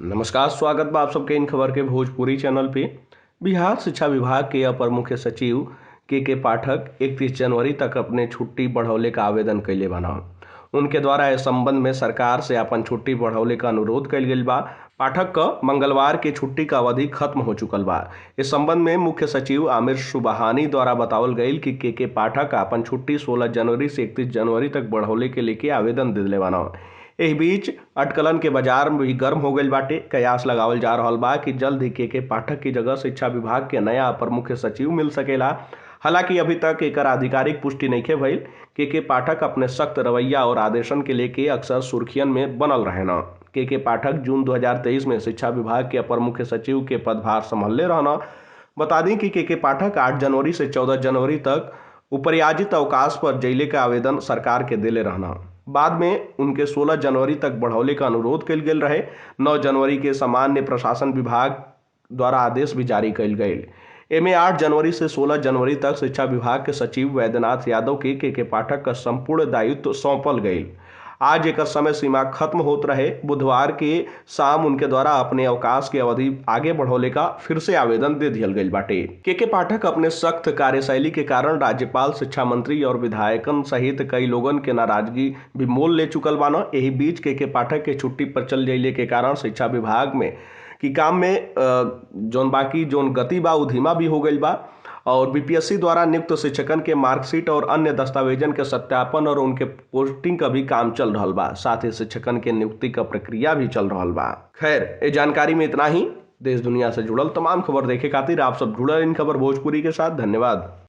नमस्कार, स्वागत बा आप सबके इन खबर के भोजपुरी चैनल पे। बिहार शिक्षा विभाग के अपर मुख्य सचिव के पाठक 31 जनवरी तक अपने छुट्टी बढ़ौले का आवेदन कैले बाना। उनके द्वारा इस संबंध में सरकार से अपन छुट्टी बढ़ौले का अनुरोध कैल गेल बा। पाठक क मंगलवार के छुट्टी का अवधि खत्म हो चुकल बा। इस संबंध में मुख्य सचिव आमिर सुबहानी द्वारा बतावल गईल कि के पाठक अपन छुट्टी 16 जनवरी से 31 जनवरी तक बढ़ौले के लेके आवेदन दे बाना। एही बीच अटकलन के बाजार भी गर्म हो गईल बाटे। कयास लगावल जा रहल बा कि जल्द ही के पाठक की जगह शिक्षा विभाग के नया अपर मुख्य सचिव मिल सकेला। हालांकि अभी तक एकर आधिकारिक पुष्टि नइखे भइल। के पाठक अपने सख्त रवैया और आदेशन के लेके अक्सर सुर्खियन में बनल रहना। के पाठक जून 2023 में शिक्षा विभाग के अपर मुख्य सचिव के पदभार संभालले रहना। बता दें कि के पाठक 8 जनवरी से 14 जनवरी तक उपरियाजित अवकाश पर जैले का आवेदन सरकार के देले रहना। बाद में उनके 16 जनवरी तक बढ़ौले का अनुरोध कल गेल रहे। 9 जनवरी के सामान्य प्रशासन विभाग द्वारा आदेश भी जारी कल गई। एमे 8 जनवरी से 16 जनवरी तक शिक्षा विभाग के सचिव वैद्यनाथ यादव के पाठक का संपूर्ण दायित्व सौंपल गई। आज एक समय सीमा खत्म होत रहे। बुधवार के शाम उनके द्वारा अपने अवकाश के अवधि आगे बढ़ौले का फिर से आवेदन दे दियल गईल बाटे। के पाठक अपने सख्त कार्यशैली के कारण राज्यपाल, शिक्षा मंत्री और विधायकन सहित कई लोगन के नाराजगी भी मोल ले चुकल बाना। यही बीच के पाठक के छुट्टी पर चल जैले के कारण शिक्षा विभाग में कि काम में जौन बाकी जौन गति बा उ धीमा भी हो गईल बा। और बीपीएससी द्वारा नियुक्त शिक्षकन के मार्कशीट और अन्य दस्तावेजन के सत्यापन और उनके पोस्टिंग का भी काम चल रहा बा। साथ ही शिक्षकन के नियुक्ति का प्रक्रिया भी चल रहा बा। खैर, ये जानकारी में इतना ही। देश दुनिया से जुड़ल तमाम खबर देखे खातिर आप सब जुड़ल इन खबर भोजपुरी के साथ। धन्यवाद।